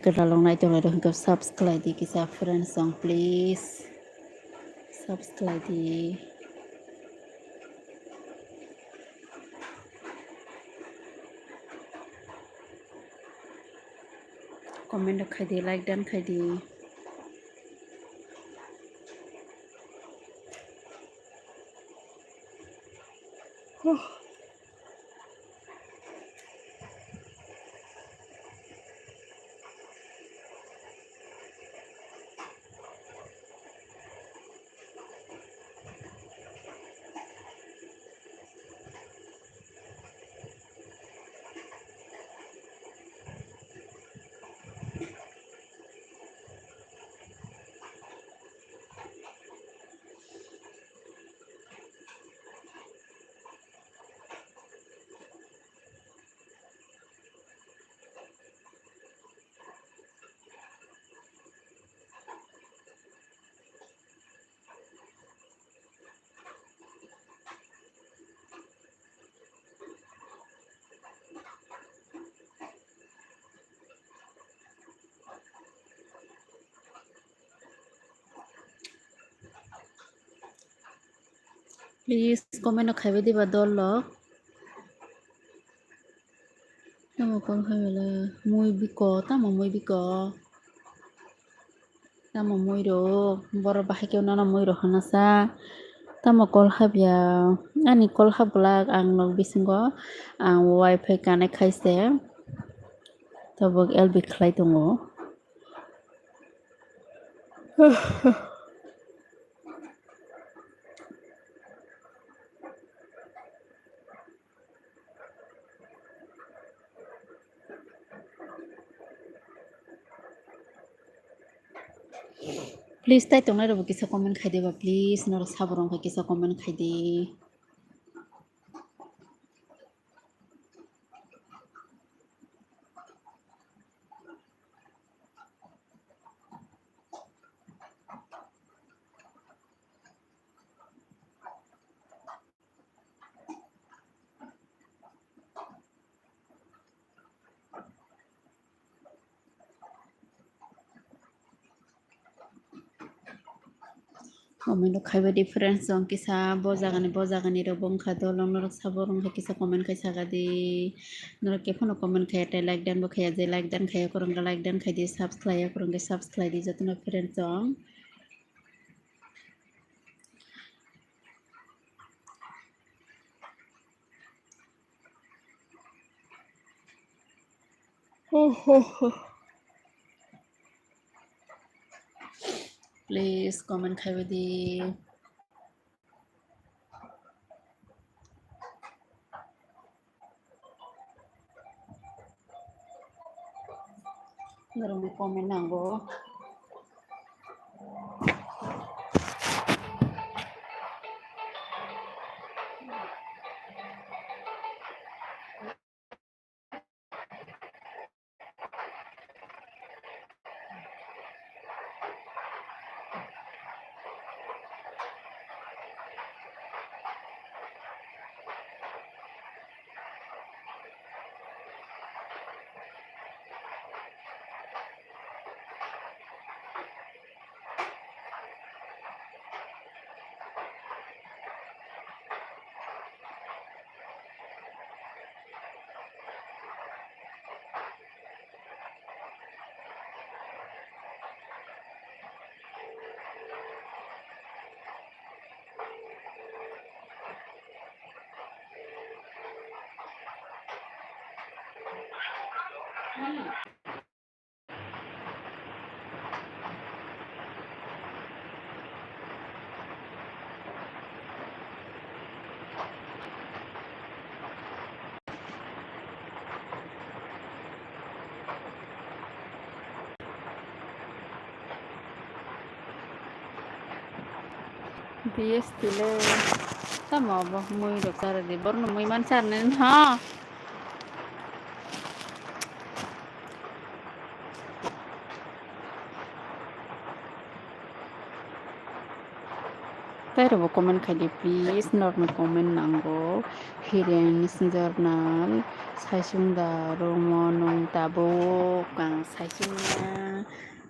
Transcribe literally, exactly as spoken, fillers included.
kwtal rok nai tonglai rok hwnkhe subscribe di kisa friends song please. Subscribe di. Comment rok khai di, like dan khai di. Please comment no khaibai diba dol rok. Tamo kol hai bela mui biko, tamo mui biko. Tamo mui rok, boro bahai khe nono mui rok hwnasa. Tamo kol habya, ani kol habwlak ang nok bisingo ang wifi connect khaise. Tabuk L B khlai tongo. Please, tai tongnai rok bo kisa comment khai de ba, please, norok sabo rok kisa comment khai de. Comment rok khaiba difference wng kisa bo jagani bo jagani rok bo wngkha dol rok norok sabo rok wngkha kisa comment khai saka di norok kephano comment khaiya tei like dan bo khaiya je like dan khaiya korong khe like dan khai di subscribe khaiya korong khe subscribe di jotono friends rok. Please comment khaiba di. Norokni comment nango. B S T le tamo bo mui rok chara di borno mui man charnai ha. Tei robo comment khai di, please, norokno comment nango. Hiren Journal, saisung da romo nwng tabuk? Ang saisung ya.